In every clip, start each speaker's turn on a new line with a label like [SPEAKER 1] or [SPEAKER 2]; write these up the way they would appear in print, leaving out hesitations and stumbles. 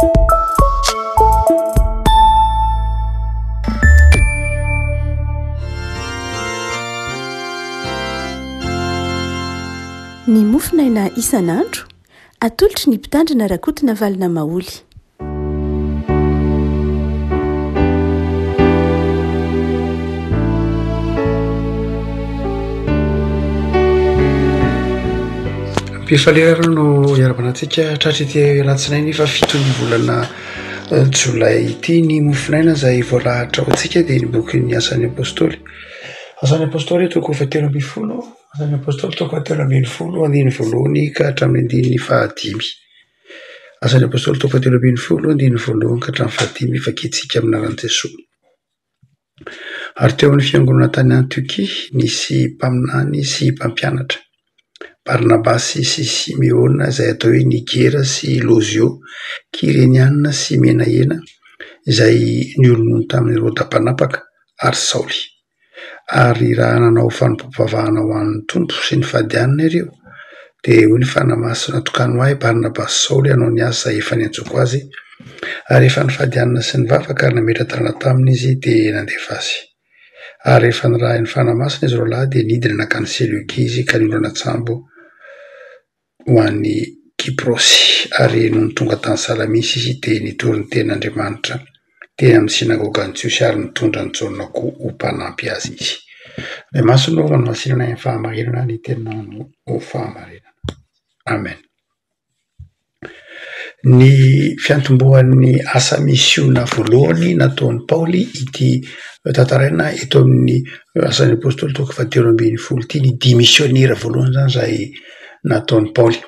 [SPEAKER 1] Ny mofonaina isan'andro, atolotry ny Mpitandrina Rakotonavalona Maholy.
[SPEAKER 2] Am-pifaliana aloha no iarahabana antsika tratry ity alatsinainy fahafiton'ny volana jolay ity. Ny mofonaina izay voalahatra ho antsika dia ny bokin'ny Asan'ny Apôstôly. Asan'ny Apôstôly toko fahatelo ambin'ny folo, Asan'ny Apôstôly toko fahatelo ambin'ny folo andininy voalohany ka hatramin'ny andininy fahadimy. Asan'ny Apôstôly toko fahatelo ambin'ny folo andininy voalohany ka hatramin'ny fahadimy vakintsika amin'ny anaran'i Jesoa. Ary teo amin'ny fiangonana tany Antiokia nisy mpaminany sy mpampianatra, Barnabasy sy Simeona izay atao hoe Nigera sy Lozio, Kyreniana sy Menahena izay niolonony tamin'i Heroda mpanapaka ary Saoly. Ary raha nanao fanompoam-pivavahana ho an'ny Tompo sy ny fadianina ireo, dia hoy ny Fanahy Masina, Tokano ahy Barnabasy sy Saoly hanao ny asa izay efa niantsoako azy. Ary rehefa nifady hanina sy nivavaka ary nametra-tanana taminy izy, dia nandefa azy. Ary rehefa nirahin'ny Fanahy Masina izy roalahy, dia nidina nankany Seliokia izy ka niondrana an-tsambo ho any Kyprosy. Ary nony tonga tany Salamisy izy, dia nitory ny tenin'Andriamanitra teny amin'ny synagogan'ny Jiosy ary nitondra an'i Jaona koa ho mpanampy azy izy. Ray Masina ô, manamasinana ahy amin'ny fahamarinana, ny teninao no ho fahamarinana. Amen. Ny fiantombohan'ny asa misiona voalohany nataon'i Paoly ity tantaraina eto amin'ny Asan'ny Apôstôly toko fahatelo ambin'ny folo ity, ny dia misionera voalohany izany izay nataon'i Paoly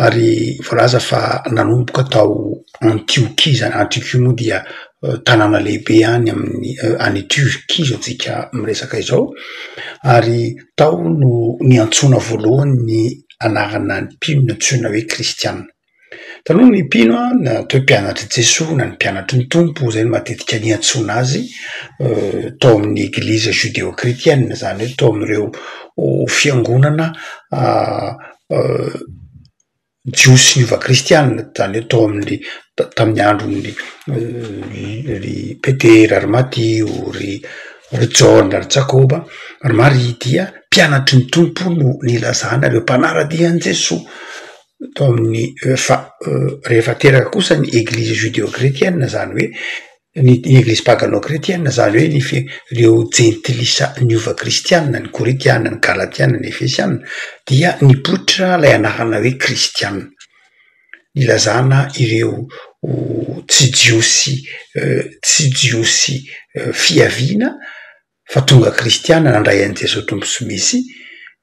[SPEAKER 2] ary voalaza fa nanomboka tao Antiokia izany, Antiokia moa dia tanàna lehibe any amin'ny any Turquie izao tsika miresaka izao ary tao no niantsoana voalohany ny anarana ny mpino nantsoina hoe kristiana. Taloha ny mpino na atao hoe mpianatr'i Jesoa na ny mpianatry ny Tompo izay no matetika niantsoana azy tao amin'ny eglizy judeo-kretiana izany hoe tao amin'ireo fiangonana jiosy niova kristiana izany hoe tao amin'ny tamin'ny andron'ny ry Petera, ry Matio, ry ry Jaona, ry Jakoba, ry Maria dia mpianatry ny Tompo no nilazana ireo mpanara-dia an'i Jesoa tao amin'ny fa rehefa teraka kosa ny eglizy judeo-kretiana izany hoe ny eglizy pagano-kretiana izany hoe ny fi- ireo jentilisa niova kristiana, ny Korintiana, ny Galatiana, ny Efesiana dia nipoitra ilay anarana hoe kristiana. Nilazana ireo tsy jiosy tsy jiosy fiaviana fa tonga kristiana nandray an'i Jesoa Tompo sy Mesia,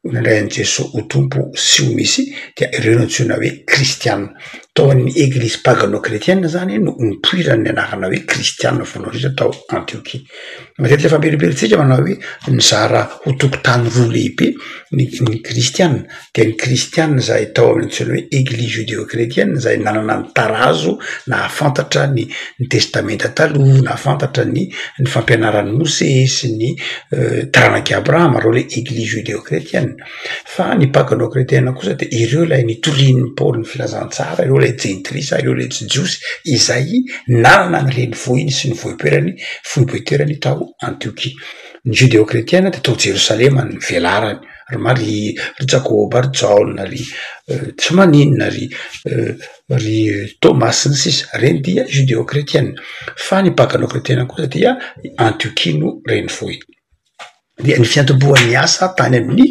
[SPEAKER 2] nandray an'i Jesoa ho Tompo sy ho Mesia dia ireo no antsoina hoe kristiana. Tao amin'ny eglizy pagano-kretiana zany no nipoiran'ny anarana hoe kristiana voalohany indrindra tao Antiokia. Matetika famerimberentsika manao hoe nizara ho tokotany roa lehibe ny ny kristiana. dia ny kristiana izay tao amin'ny antsoina hoe eglizy judeo-kretiana izay nanana ny tarazo nahafantatra ny ny testamenta taloha, nahafantatra ny ny fampianaran'i Mosesy, ny taranak'i Abrahama, ireo ilay eglizy judeo-kretiana. Fa ny pagano-kretiana kosa dia ireo ilay nitorian'i Paoly ny filazantsara, ireo ilay jentilisa, ireo ilay tsy jiosy izay nanana ny renivohiny sy ny vohi-poerany, foibe-toerany tao Antiokia. Ny judeo-kretiana dia tao Jerosalema ny velarany. Ry Maria, ry Jakoba, ry Jaona, ry tsy maninona, ry ry Thomas sy ny sisa, reny dia judeo-kretiana, fa ny pagano-kretiana kosa dia Antiokia no renivohiny. Dia ny fiantombohan'ny asa tany amin'ny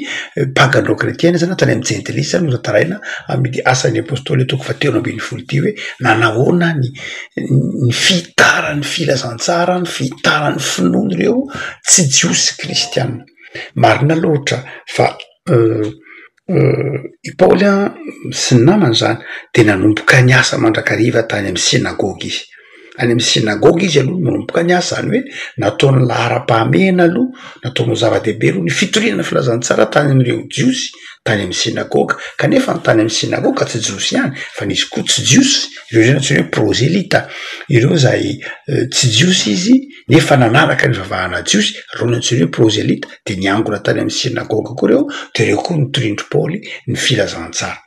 [SPEAKER 2] pagano-kretiana zany na tany amin'ny jentilisa no tantaraina amin'ity asan'ny apôstôly toko fahatelo ambin'ny folo ity hoe nanahoana ny ny fihitaran'ny filazantsara, ny fihitaran'ny finoan'ireo tsy jiosy kristiana. Marina loatra fa i Paoly an sy ny namany zany de nanomboka niasa mandrakariva tany amin'ny synagoga izy, any amin'ny synagoga izy aloha no nanomboka niasa, zany hoe nataony laharam-pahamehana aloha, nataony ho zava-dehibe aloha ny fitoriana ny filazantsara tany amin'ireo jiosy tany amin'ny synagoga, kanefa ny tany amin'ny synagoga tsy jiosy ihany fa nisy koa tsy jiosy, ireo zay no antsoina hoe prôzelita, ireo zay tsy jiosy izy nefa nanaraka ny fivavahana jiosy, ireo no antsoina hoe prozelita, dia niangona tany amin'ny synagoga koa ireo, dia ireo koa notorian-dry Paoly ny filazantsara.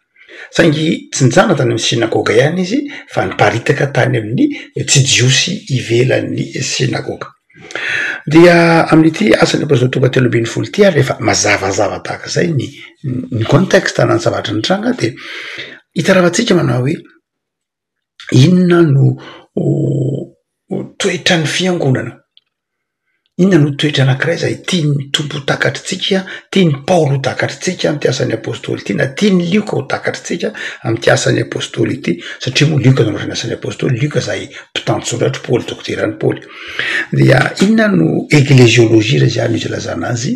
[SPEAKER 2] Saingy tsy nijanona tany amin'ny synagoga ihany izy fa niparitaka tany amin'ny tsy jiosy ivelan'ny synagoga. Dia amin'ity asan'ny apostoly toko 13 ity ary rehefa mazavazava tahaka izay ny ny contexte na ny zavatra nitranga dia hitaravantsika manao hoe inona no toetran'ny fiangonana. Inona no toetra anankiray izay tian'ny Tompo ho takatritsika, tian'i Paoly ho takatritsika amin'ity asan'ny apostoly ity, na tian'i Lioka ho takatritsika amin'ity asan'ny apostoly ity, satria moa Lioka nanoratra ny asan'ny apostoly, Lioka izay mpitantsoratry Paoly, dokoteran'i Paoly. Dia inona no eglesiologie raha izany no ilazana azy,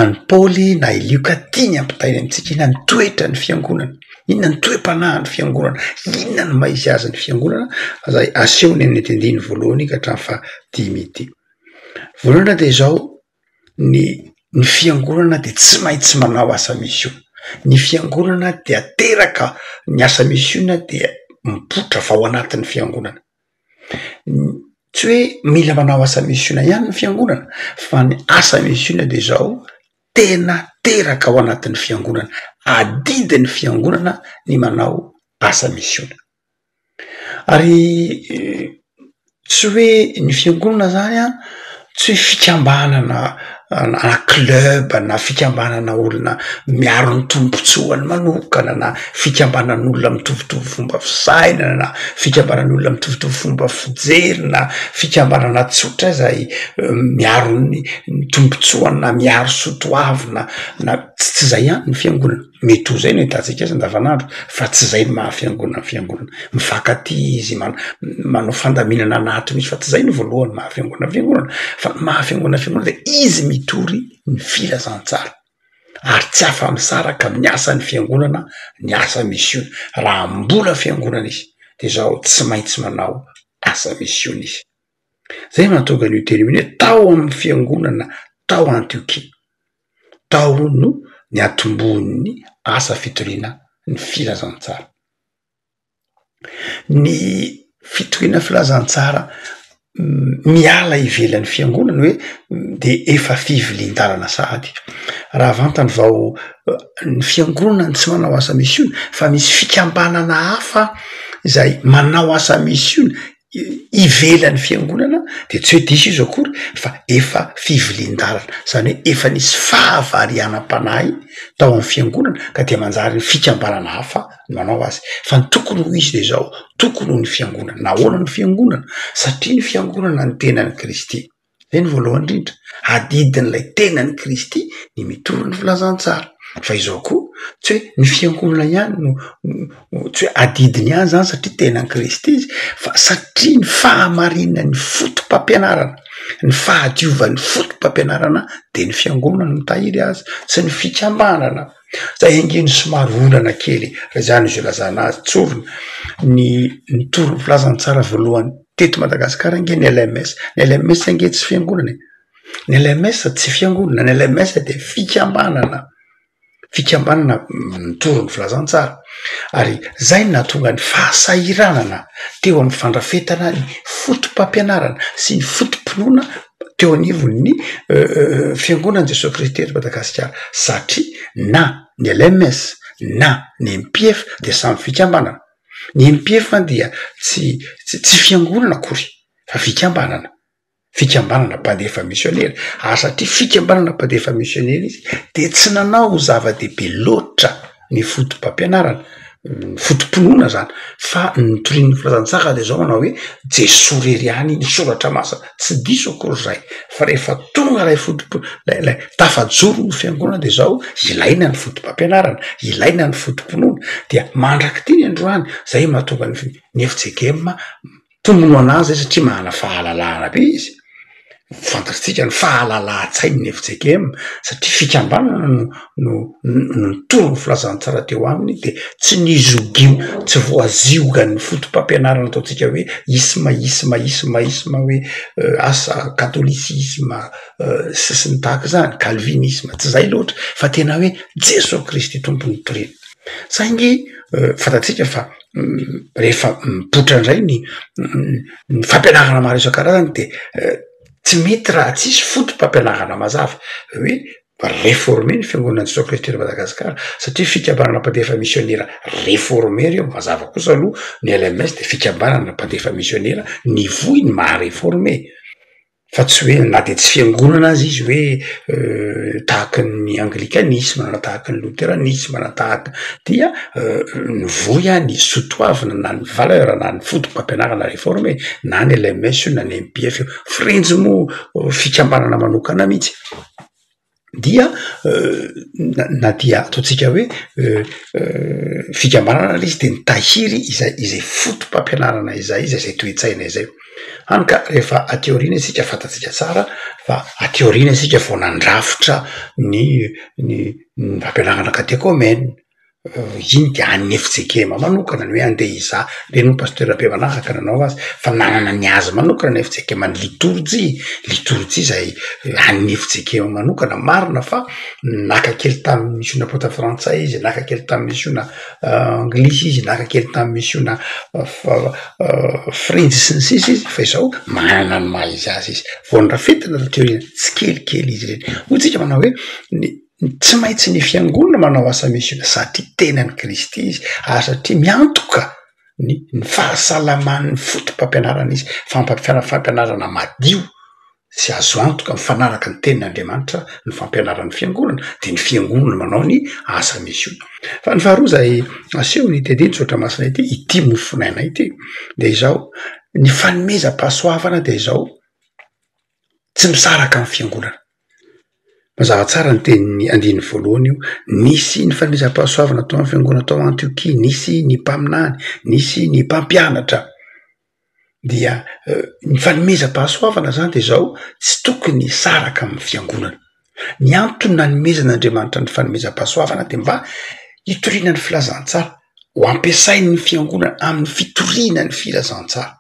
[SPEAKER 2] an'i Paoly na i Lioka tiany hampitaina amintsika, inona ny toetran'ny fiangonana? Inona ny toe-panahin'ny fiangonana? Inona no maha izy azy ny fiangonana? Izay asehony amin'ity andininy voalohany ka hatramin'ny fahadimy ity. Voalohany dia izao, ny ny fiangonana dia tsy maintsy manao asa misiona. Ny fiangonana dia teraka, ny asa misiona dia mipoitra avy ao anatin'ny fiangonana. Tsy hoe mila manao asa misiona ihany ny fiangonana fa ny asa misiona dia izao, tena teraka ao anatin'ny fiangonana, adidin'ny fiangonana ny manao asa misiona. Ary tsy hoe ny fiangonana zany an, tsy hoe fikambanana na club na fikambanana olona miaro ny tombotsoany manokana na fikambanan'olona mitovitovy fomba fisainana na fikambanan'olona mitovitovy fomba fijery na fikambanana tsotra izay miaro ny tombotsoany na miaro soa toavina na tsy tsy zay ihany ny fiangonana, mety ho zay no ahitantsika azy andavanandro fa tsy zay no maha fiangonana ny fiangonana, mifankatia izy, manao fandaminana anaty mihitsy fa tsy zay no voalohany maha fiangonana ny fiangonana fa ny maha fiangonana ny fiangonana de izy mitory ny filazantsara ary tsy afa-misaraka amin'ny asan'ny fiangonana ny asa misiona, raha mbola fiangonana izy de zao tsy maintsy manao asa misiona izy. Zay no nahatonga an'io teny io hoe tao amin'ny fiangonana tao Antiokia, tao no niatombohan'ny asa fitoriana ny filazantsara. Ny fitoriana filazantsara miala ivelan'ny fiangonana hoe de efa fivilian-dalana sahady. Raha vantany vao ny fiangonana no tsy manao asa misiona fa misy fikambanana hafa izay manao asa misiona ivelan'ny fiangonana de tsy hoe diso izy akory fa efa fivilian-dalana, zany hoe efa nisy fahavarianam-panahy tao amin'ny fiangonana ka de manjary ny fikambanana hafa no manao azy, fa ny tokony ho izy de zao, tokony ho ny fiangonana, nahoana ny fiangonana? Satria ny fiangonana ny tenan'i Kristy. Zay ny voalohany indrindra, adidin'ilay tenan'i Kristy ny mitory ny filazantsara. Fa izao koa, tsy hoe ny fiangonana ihany no tsy hoe adidiny ihany zany satria tenan'i Kristy izy, fa satria ny fahamarinan'ny foto-pampianarana, ny fahadiovan'ny foto-pampianarana de ny fiangonana no mitahiry azy, tsy ny fikambanana. Zay ange no somary olana kely raha izany azo ilazana azy, tsorina ny nitory ny filazantsara voalohany teto Madagasikara ange ny LMS, ny LMS ange tsy fiangonana e, ny LMS tsy fiangonana, ny LMS dia fikambanana, fikambanana mitory ny filazantsara ary zay no nahatonga ny fahasahiranana teo amin'ny fandrafetana ny foto-pampianarana sy ny foto-pinoana teo anivon'ny fiangonan'i Jesoa Kristy eto Madagasikara satria na ny LMS na ny MPF dia samy fikambanana, ny MPF dia tsy tsy fiangonana akory fa fikambanana, fikambanana mpandefa misionera ary satria fikambanana mpandefa misionera izy de tsy nanao ho zava-dehibe loatra ny foto-pampianarana, ny foto-pinoana zany fa ny nitorian'ny filazantsara de zao manao hoe Jesoa rery ihany ny soratra masina, tsy diso akory zay fa rehefa tonga lay foto-p- lay lay tafajoro ny fiangonana de zao ilaina ny foto-pampianarana, ilaina ny foto-pinoana dia mandrak'ity ny androany zay mahatonga ny ny FJKM Tombony ho an'azy zay satria manana fahalalahana be izy, fantatsika ny fahalalahan-tsain'ny fjkm satria fikambanana no no no nitory ny filazantsara teo aminy de tsy nizogio tsy voaziogan'ny foto-pampianarana ataontsika hoe isma isma isma isma hoe asa katolisisma sy sy ny tahaka izany, kalvinisma, tsy zay loatra fa tena hoe Jesoa Kristy Tompo no toriana, saingy fantatsika fa rehefa mipoitra indray ny ny fampianarana maro isan-karazany de tsy mety raha tsisy foto-pampianarana mazava hoe. Réformé ny fiangonan'i Jesoa Kristy eto Madagasikara satria fikambanana mpandefa misionera réformé reo, mazava kosa aloha ny LMS de fikambanana mpandefa misionera nivoy ny maha réformé fa tsy hoe na de tsy fiangonana aza izy hoe tahaky ny anglikanisma na tahaky ny loteranisma na tahaka dia nivoy ny soatoavina na ny valeur na ny foto-pampianarana réformé na ny LMS io na ny MPF io, frenjy moa fikambanana manokana mihitsy. Dia na dia ataontsika hoe fikambanana ary izy de nitahiry izay izay foto-pampianarana izay izy, izay toe-tsaina izay. Hany ka rehefa aty aoriana isika fantatsika tsara fa aty aoriana isika vao nandrafitra ny ny ny fampianarana katekomena. Iny de an'ny fjkm manokana ny hoe andeha hizaha, reny moa pasteur Rabemanahaka nanao azy fa nanana ny azy manokana ny fjkm, ny litorjia, litorjia zay an'ny fjkm manokana, marina fa naka kely tamin'ny misiona pota frantsay izy, naka kely tamin'ny misiona anglisy izy, naka kely tamin'ny misiona frenjy sy ny sisa izy fa izao manana ny maha izy azy izy, vao norafetina taty aoriana tsikelikely izy ireny, hoy tsika manao hoe ny. Tsy maintsy ny fiangonana manao asa misiona satria tenan'i Kristy izy ary satria miantoka ny ny fahasalaman'ny foto-pampianarana izy, fampianarana madio sy azo antoka mifanaraka ny tenin'Andriamanitra ny fampianaran'ny fiangonana, de ny fiangonana manao ny asa misiona. Fa ny faharoa izay asehon'ity andinin-tsoratra masina ity, ity mofonaina ity de izao, ny fanomezam-pahasoavana de izao, tsy misaraka amin'ny fiangonana. Mazava tsara ny tenin'ny andininy voalohany io, nisy ny fanomezam-pahasoavana tao amin'ny fiangonana tao Antiokia, nisy ny mpaminany, nisy ny mpampianatra, dia ny fanomezam-pahasoavana zany de zao tsy tokony hisaraka amin'ny fiangonana. Ny antony nanomezan'Andriamanitra ny fanomezam-pahasoavana de mba hitoriana ny filazantsara, ho ampiasain'ny fiangonana amin'ny fitoriana ny filazantsara.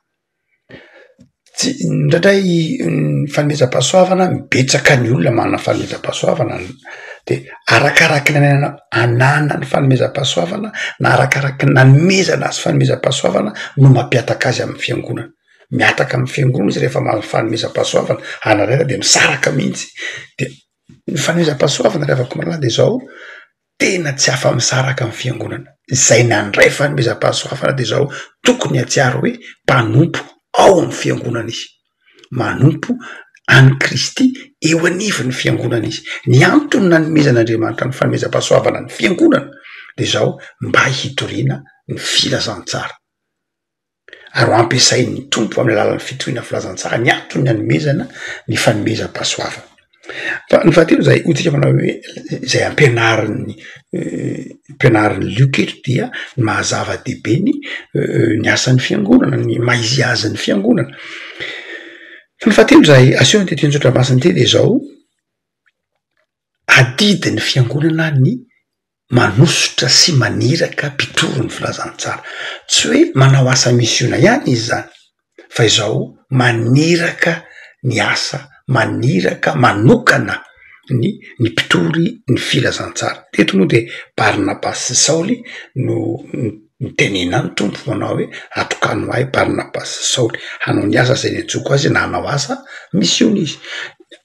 [SPEAKER 2] Tsy indraindray ny fanomezam-pahasoavana, betsaka ny olona manana fanomezam-pahasoavana de arakaraky ny ananany fanomezam-pahasoavana na arakaraky ny nanomezana azy fanomezam-pahasoavana no mampihataka azy amin'ny fiangonana, mihataka amin'ny fiangonana izy rehefa mahazo fanomezam-pahasoavana ary indraindray de misaraka mihitsy de ny fanomezam-pahasoavana ry havako malala de zao. tena tsy afa-misaraka amin'ny fiangonana. Izay nandray fanomezam-pahasoavana dia izao, tokony hahatsiaro hoe mpanompo ao amin'ny fiangonana izy. Manompo an'i Kristy eo anivon'ny fiangonana izy. Ny antony nanomezan'Andriamanitra ny fanomezam-pahasoavana ny fiangonana dia izao, mba hitoriana ny filazantsara. ary ho ampiasain'ny Tompo amin'ny alalan'ny fitoriana filazantsara ny antony hanomezana ny fanomezam-pahasoavana. Fa ny fahatelo izay hoy tsika manao hoe izay ampianarin'ny ampianarin'i Lioka eto dia ny maha zava-dehibe ny ny asan'ny fiangonana, ny maha izy azy ny fiangonana. Fa ny fahatelo izay asehon'ity teny tsotra masina ity de zao, adidin'ny fiangonana ny manosotra sy maniraka mpitory ny filazantsara. Tsy hoe manao asa misiona ihany izy zany fa izao maniraka ny asa, maniraka manokana ny ny mpitory ny filazantsara. Teto moa de Barnabasy sy Saoly no nitenenan'ny Tompo manao hoe atokano ahy Barnabasy sy Saoly hanao ny asa zay niantsoako azy na hanao asa misiona izy.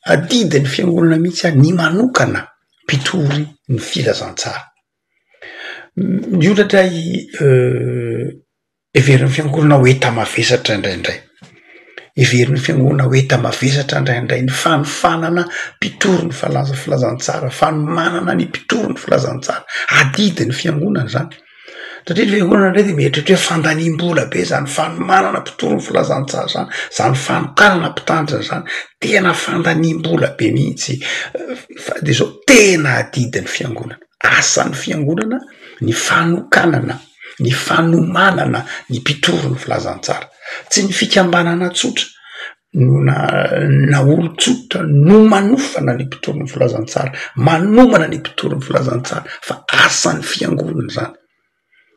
[SPEAKER 2] Adidin'ny fiangonana mihitsy any ny manokana mpitory ny filazantsara. Ny olona indray heverin'ny fiangonana ho enta-mavesatra indraindray, heverin'ny fiangonana ho enta-mavesatra indraindray ny fanofanana mpitory ny falaza- filazantsara, fanomanana ny mpitory ny filazantsara, adidin'ny fiangonana zany. Satria ny fiangonana indray de mieritreritra hoe fandaniam-bola be zany fanomanana mpitory ny filazantsara zany, zany fanokanana mpitandrina zany, tena fandaniam-bola be mihitsy fa de zao tena adidin'ny fiangonana, asan'ny fiangonana ny fanokanana, ny fanomanana ny mpitory ny filazantsara, tsy ny fikambanana tsotra no na na olon-tsotra no manofana ny mpitory ny filazantsara, manomana ny mpitory ny filazantsara fa asan'ny fiangonana zany,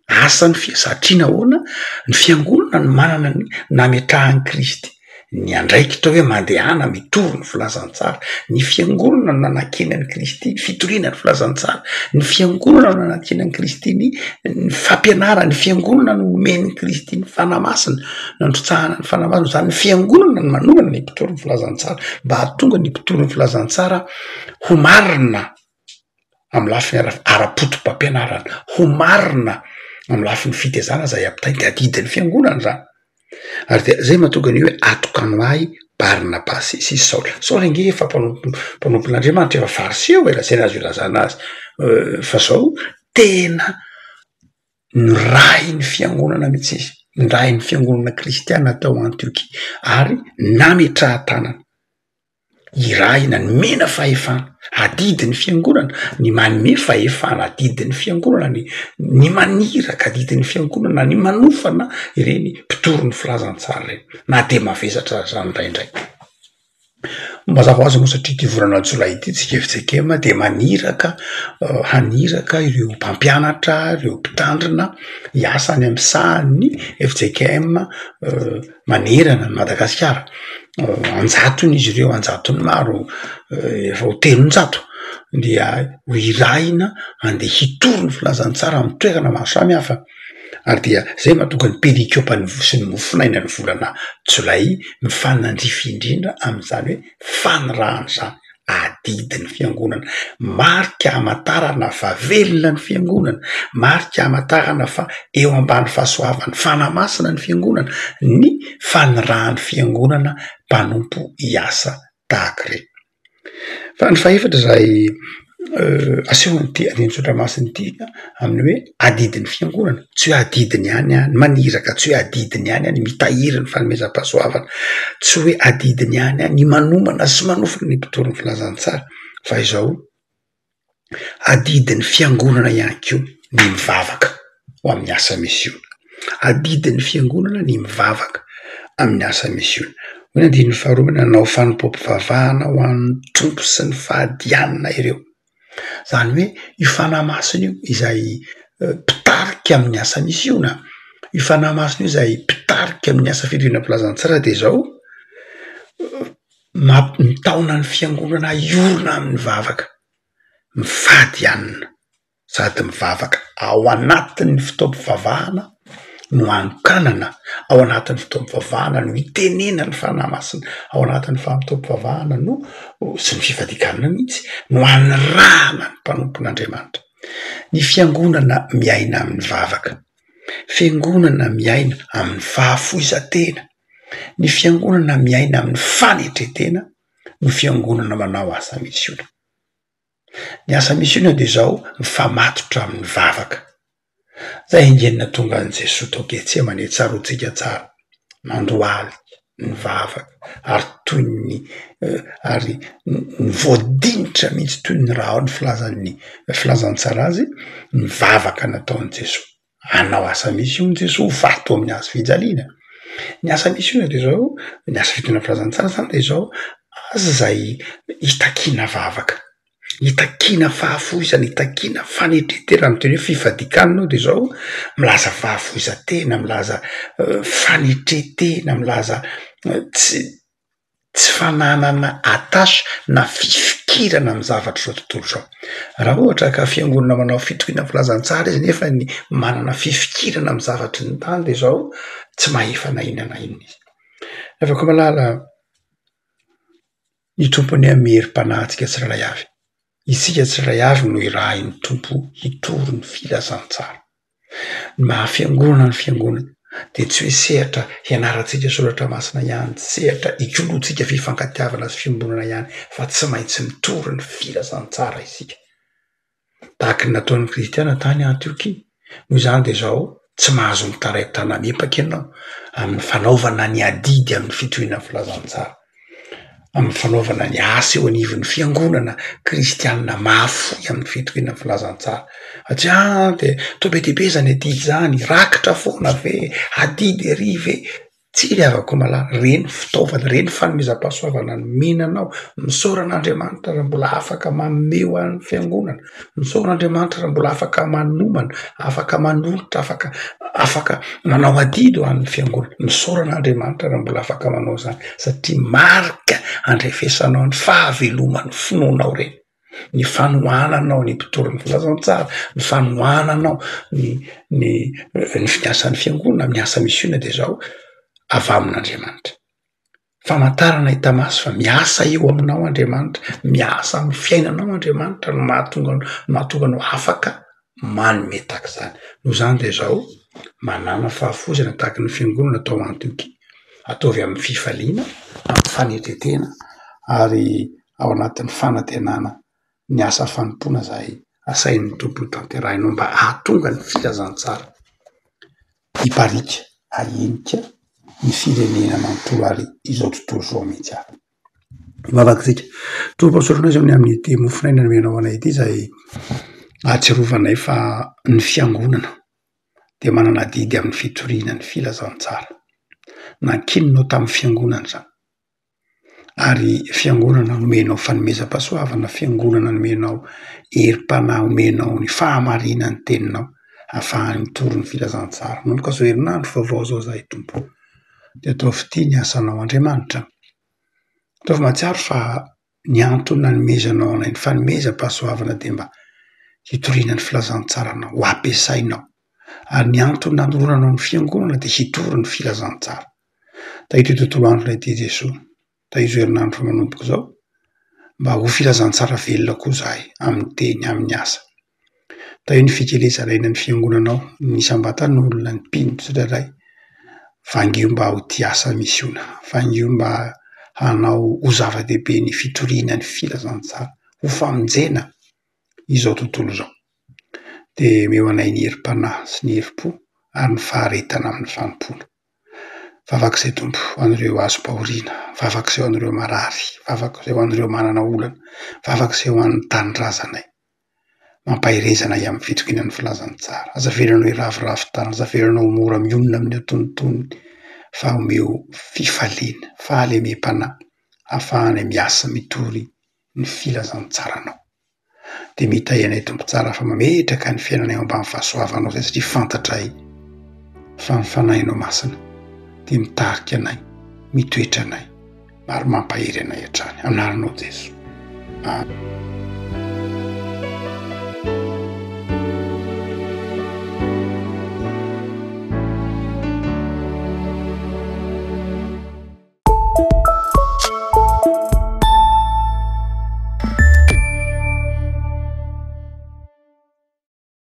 [SPEAKER 2] asan'ny fi- satria nahoana? Ny fiangonana no manana ny nametrahan'i Kristy. ny andraikitra hoe mandehana mitory ny filazantsara, ny fiangonana no nanankinan'i Kristy ny fitoriana ny filazantsara, ny fiangonana no nanankinan'i Kristy ny ny fampianarana, ny fiangonana no nomen'i Kristy ny Fanahy Masina, nandrotsahana ny Fanahy Masina, zany ny fiangonana no manomana ny mpitory ny filazantsara mba hahatonga ny mpitory ny filazantsara ho marina amin'ny lafiny ara- ara-potopampianarana, ho marina amin'ny lafiny fitaizana izay ampitainy de adidin'ny fiangonana zany. Ary dia zay mahatonga ny hoe atokano ahy Barnabasy sy Saoly. Saoly ange efa mpanompo mpanompon'Andriamanitra, efa fariseo e, raha zay no azo ilazana azy, fa zao tena nirahin'ny fiangonana mihitsy izy, nirahin'ny fiangonana kristiana tao Antiokia ary nametrahan-tanana. Irahina nomena fahefana, adidin'ny fiangonana ny manome fahefana, adidin'ny fiangonana ny ny maniraka, adidin'ny fiangonana ny manofana ireny mpitory ny filazantsara ireny na de mavesatra aza zany indraindray. Mazava ho azy moa satria ity volana jolay ity tsika fjkm de maniraka haniraka ireo mpampianatra, ireo mpitandrina hiasa any amin'ny sahan'ny fjkm manerana an'i Madagasikara, an-jatony izy ireo, an-jatony maro, efa ho 300 dia ho irahina andeha hitory ny filazantsara amin'ny toerana maro samy hafa ary dia zay mahatonga ny perikopa sy ny mofonaina ny volana jolay mifanandrify indrindra amin'izany hoe fanirahana izany. Adidin'ny fiangonana, marika hamantarana fa velona ny fiangonana, marika hamantarana fa eo ambany fahasoavan'ny Fanahy Masina ny fiangonana, ny fanirahan'ny fiangonana mpanompo hiasa tahaka ireny. Fa ny fahefatra izay asehon'ity andinin-tsoratra masina ity amin'ny hoe adidin'ny fiangonana, tsy hoe adidiny ihany ny maniraka, tsy hoe adidiny ihany ny mitahiry ny fanomezam-pahasoavana, tsy hoe adidiny ihany ny manomana sy manofana ny mpitory ny filazantsara fa izao adidin'ny fiangonana ihany koa ny mivavaka ho amin'ny asa misiona, adidin'ny fiangonana ny mivavaka amin'ny asa misiona. Hoy ny andininy faharoa hoe nanao fanompoam-pivavahana ho an'ny Tompo sy ny fahadianina ireo. Izany hoe io Fanahy Masina io izay mpitarika amin'ny asa misiona, io Fanahy Masina io izay mpitarika amin'ny asa fitoriana filazantsara dia izao, mamp- mitaona ny fiangonana hiorina amin'ny vavaka, mifady hanina. sady mivavaka ao anatin'ny fotoam-pivavahana no anokanana, ao anatin'ny fotoam-pivavahana no itenenan'ny Fanahy Masina, ao anatin'ny fotoam-pivavahana no sy ny fifadian-kanina mihitsy no anirahana ny mpanompon'Andriamanitra. Ny fiangonana miaina amin'ny vavaka, fiangonana miaina amin'ny fahafoizan-tena, ny fiangonana miaina amin'ny fanetren-tena no fiangonana manao asa misiona. Ny asa misiona dia izao, mifamatotra amin'ny vavaka. Zay ange no nahatonga an'i Jesoa tao Getsemane, tsaroantsika tsara, nandohalika, nivavaka ary toy ny ary voadinitra mihitsy toy ny raha ny filazan'ny filazantsara azy ny vavaka nataon'i Jesoa. Hanao asa misiona Jesoa ho faty teo amin'ny hazo fijaliana. Ny asa misiona dia izao, ny asa fitoriana filazantsara zany dia izao, aza izay itakiana vavaka, itakiana fahafoizana, itakiana fanetren-tena, amin'ny teny hoe fifadian-kanina io dia izao, milaza fahafoizan-tena, milaza fanetren-tena, milaza tsy. tsy fananana attache na fifikirana amin'ny zavatra izao tontolo izao. Raha ohatra ka fiangonana manao fitoriana filazantsara izy nefa ny manana fifikirana amin'ny zavatry ny tany de izao tsy mahefa na inona na inona izy. Ry havako malala, ny Tompo anie hanome herim-panahy antsika tsirairay avy. Isika tsirairay avy no irahin'ny Tompo hitory ny filazantsara. Ny maha fiangonana ny fiangonana dia tsy hoe sehatra hianarantsika soratra masina ihany, tsy sehatra hikoloantsika fifankatiavana sy fiombonana ihany fa tsy maintsy mitory ny filazantsara isika. Tahaka ny nataon'ny kristiana tany Antiokia. Noho izany dia izao, tsy mahazo mitarain tana-mipaka ianao amin'ny fanaovana ny adidy amin'ny fitoriana ny filazantsara. Amin'ny fanaovana ny asa eo anivon'ny fiangonana kristianina mahafoy amin'ny fitoriana ny filazantsara. Fa tsy ah de toa be dia be zany adidy zany, rakitra foana ve, adidy ery ve? Tsia ry havako malala, ireny fitaovana, ireny fanomezam-pahasoavana nomena anao, misaora an'Andriamanitra raha mbola afaka manome ho an'ny fiangonana, misaora an'Andriamanitra raha mbola afaka manomana, afaka manolotra, afaka afaka manao adidy ho an'ny fiangonana, misaora an'Andriamanitra raha mbola afaka manao izany satria marika andrefesanao ny fahaveloman'ny finoanao ireny. ny fanohananao ny mpitory ny filazantsara, ny fanohananao ny ny ny fiasan'ny fiangonana, ny asa misiona de zao avy amin'Andriamanitra. Famantarana hita maso fa miasa eo aminao Andriamanitra, miasa amin'ny fiainanao Andriamanitra no mahatonga no mahatonga anao afaka manome tahaka izany. Noho izany de zao, manàna fahafoizana tahaky ny fiangonana tao Antiokia, ataovy amin'ny fifaliana, amin'ny fanetren-tena ary ao anatin'ny fanantenana ny asa fanompoana izay asain'ny Tompo hotanterahinao mba hahatonga ny filazantsara hipariaka, hahenika ny firenena manontolo ary izao tontolo izao mihitsy ary. Hivavaka isika. Tompo misaotra anao izao ny amin'ity mofon'aina nomenao anay ity izay ahatsiarovanay fa ny fiangonana dia manana adidy amin'ny fitoriana ny filazantsara. Nankininao tamin'ny fiangonana izany. Ary fiangonana nomenao fanomezam-pahasoavana, fiangonana nomenao herim-panahy, omenao ny fahamarinan'ny teninao ahafahany mitory ny filazantsara. Manomboka izao herinandro vaovao izao izahay Tompo o, dia ataovy tia ny asanao Andriamanitra. Ataovy mahatsiaro fa ny antony nanomezanao anay ny fanomezam-pahasoavana dia mba hitoriana ny filazantsaranao, ho ampiasainao. Ary ny antony nanoronanao ny fiangonana dia hitory ny filazantsara. Tahio ity tontolo andronay ity Jesoa, tahio izao herinandro manomboka izao, mba ho filazantsara velona koa izahay amin'ny teny, amin'ny asa. Tahio ny fikelezana eny amin'ny fiangonanao, ny isam-batan'olona, ny mpino tsirairay, vangio mba ho tia asa misiona, vangio mba hanao ho zava-dehibe ny fitoriana ny filazantsara, ho famonjena izao tontolo izao. Dia omeo anay ny herim-panahy sy ny herim-po ary ny faharetana amin'ny fanompoana. Vavaka izay Tompo ho an'ireo azom-pahoriana, vavaka izay ho an'ireo marary, vavaka izay ho an'ireo manana olana, vavaka izay ho an'ny tanindrazanay. Mampahereza anay amin'ny fitokiana ny filazantsara. Aza avelanao hiraviravy tanana, aza avelanao ho mora mionona amin'ny antonontonony fa omeo fifaliana, fahalemem-panahy ahafahanay miasa mitory ny filazantsaranao. Dia mitahy anay Tompo tsara fa mametraka ny fiainanay ao ambany fahasoavanao izay satria fantatray fa ny fanahinao masina dia mitarika anay, mitoetra anay ary mampahery anay hatrany. Anaranao Jeso. Amen.